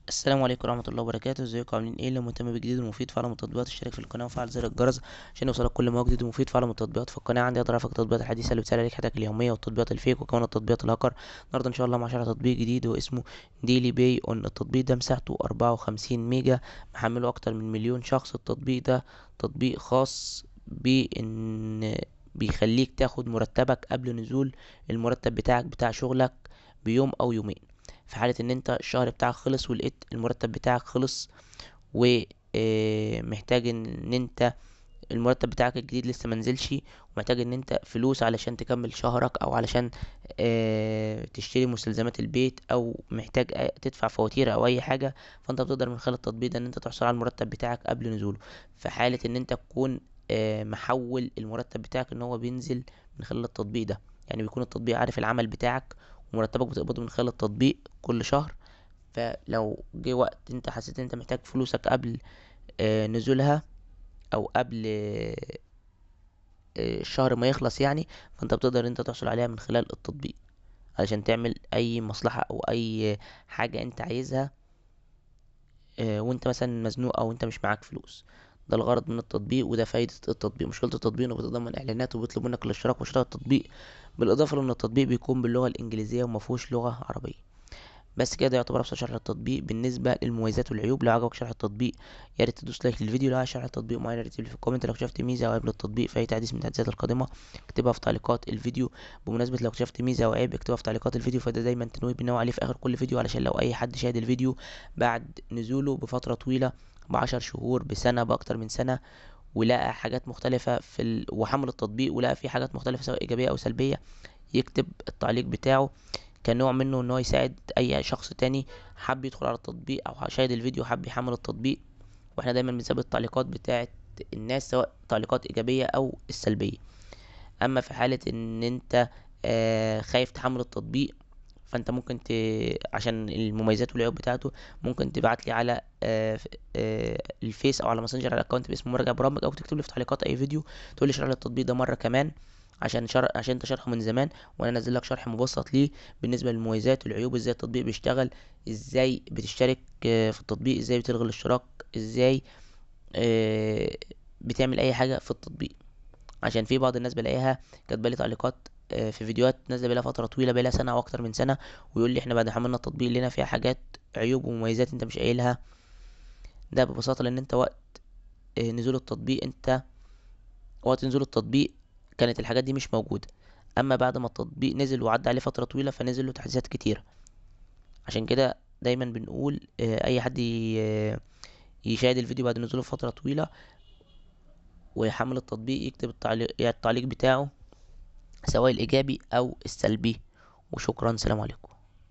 السلام عليكم ورحمة الله وبركاته. ازيكم عاملين ايه؟ لو مهتم بالجديد المفيد في عالم التطبيقات اشترك في القناة وفعل زر الجرس عشان يوصلك كل ما هو جديد ومفيد في عالم التطبيقات. في القناة عندي اقدر اعرفك التطبيقات الحديثة اللي بتسهل عليك حياتك اليومية والتطبيقات ال fake وكمان التطبيقات الهاكر. النهارده ان شاء الله مع شرح تطبيق جديد واسمه Daily Pay On. التطبيق ده مساحته 54 ميجا، محمله اكتر من مليون شخص. التطبيق ده تطبيق خاص بان بيخليك تاخد مرتبك قبل نزول المرتب بتاعك بتاع شغلك بيوم او يومين. في حالة ان انت الشهر بتاعك خلص ولقيت المرتب بتاعك خلص ومحتاج ان انت المرتب بتاعك الجديد لسه منزلش، ومحتاج ان انت فلوس علشان تكمل شهرك او علشان تشتري مستلزمات البيت او محتاج تدفع فواتير او اي حاجة، فانت بتقدر من خلال التطبيق ده ان انت تحصل على المرتب بتاعك قبل نزوله. في حالة ان انت تكون محول المرتب بتاعك ان هو بينزل من خلال التطبيق ده، يعني بيكون التطبيق عارف العمل بتاعك ومرتبك بتقبضه من خلال التطبيق كل شهر. فلو جه وقت انت حسيت ان انت محتاج فلوسك قبل نزولها او قبل الشهر ما يخلص يعني، فانت بتقدر انت تحصل عليها من خلال التطبيق علشان تعمل اي مصلحة او اي حاجة انت عايزها، وانت مثلا مزنوق او انت مش معاك فلوس. ده الغرض من التطبيق وده فايدة التطبيق. مشكلة التطبيق انه بيتضمن اعلانات وبيطلب منك الاشتراك وشراء التطبيق، بالاضافة لان التطبيق بيكون باللغة الانجليزية ومفهوش لغة عربية. بس كده يعتبر ابسط شرح التطبيق. بالنسبة للمميزات والعيوب، لو عجبك شرح التطبيق يا ريت تدوس like للفيديو، لو عايز شرح التطبيق معين يا ريت تكتب لي في ال comment، لو اكتشفت ميزة او عيب للتطبيق في اي تحديث من التحديثات القادمة اكتبها في تعليقات الفيديو. بمناسبة لو اكتشفت ميزة او عيب اكتبها في تعليقات الفيديو، فده دايما تنويه بنوع عليه في اخر كل فيديو، علشان لو اي حد شاهد الفيديو بعد نزوله بفترة طويلة، ب10 شهور، بسنة، باكتر من سنة، ولقى حاجات مختلفة في وحمل التطبيق ولقى في حاجات مختلفة سواء إيجابية أو سلبية، يكتب التعليق بتاعه كنوع منه ان هو يساعد اي شخص تاني حب يدخل على التطبيق او شاهد الفيديو حب يحمل التطبيق. واحنا دايما بنثبت التعليقات بتاعه الناس سواء تعليقات ايجابية او السلبية. اما في حاله ان انت خايف تحمل التطبيق، فانت ممكن عشان المميزات والعيوب بتاعته ممكن تبعت لي على الفيس او على ماسنجر على ال account باسم مراجع برامج، او تكتب لي في تعليقات اي فيديو تقول لي اشرح لي التطبيق ده مرة كمان عشان انت شرحه من زمان، وانا انزل لك شرح مبسط ليه بالنسبة للمميزات والعيوب، ازاي التطبيق بيشتغل، ازاي بتشترك في التطبيق، ازاي بتلغي الاشتراك، ازاي بتعمل اي حاجة في التطبيق. عشان في بعض الناس بلاقيها كاتبه لي تعليقات في فيديوهات نازله بقالها فترة طويلة، بقالها سنة او اكتر من سنة، ويقول لي احنا بعد حملنا التطبيق لنا فيها حاجات عيوب ومميزات انت مش قايلها. ده ببساطة لان انت وقت نزول التطبيق، انت وقت نزول التطبيق كانت الحاجات دي مش موجودة، اما بعد ما التطبيق نزل وعدى عليه فترة طويلة فنزل له تحديثات كتيرة. عشان كده دايما بنقول اي حد يشاهد الفيديو بعد نزوله فترة طويلة ويحمل التطبيق يكتب التعليق بتاعه سواء الايجابي او السلبي. وشكرا، سلام عليكم.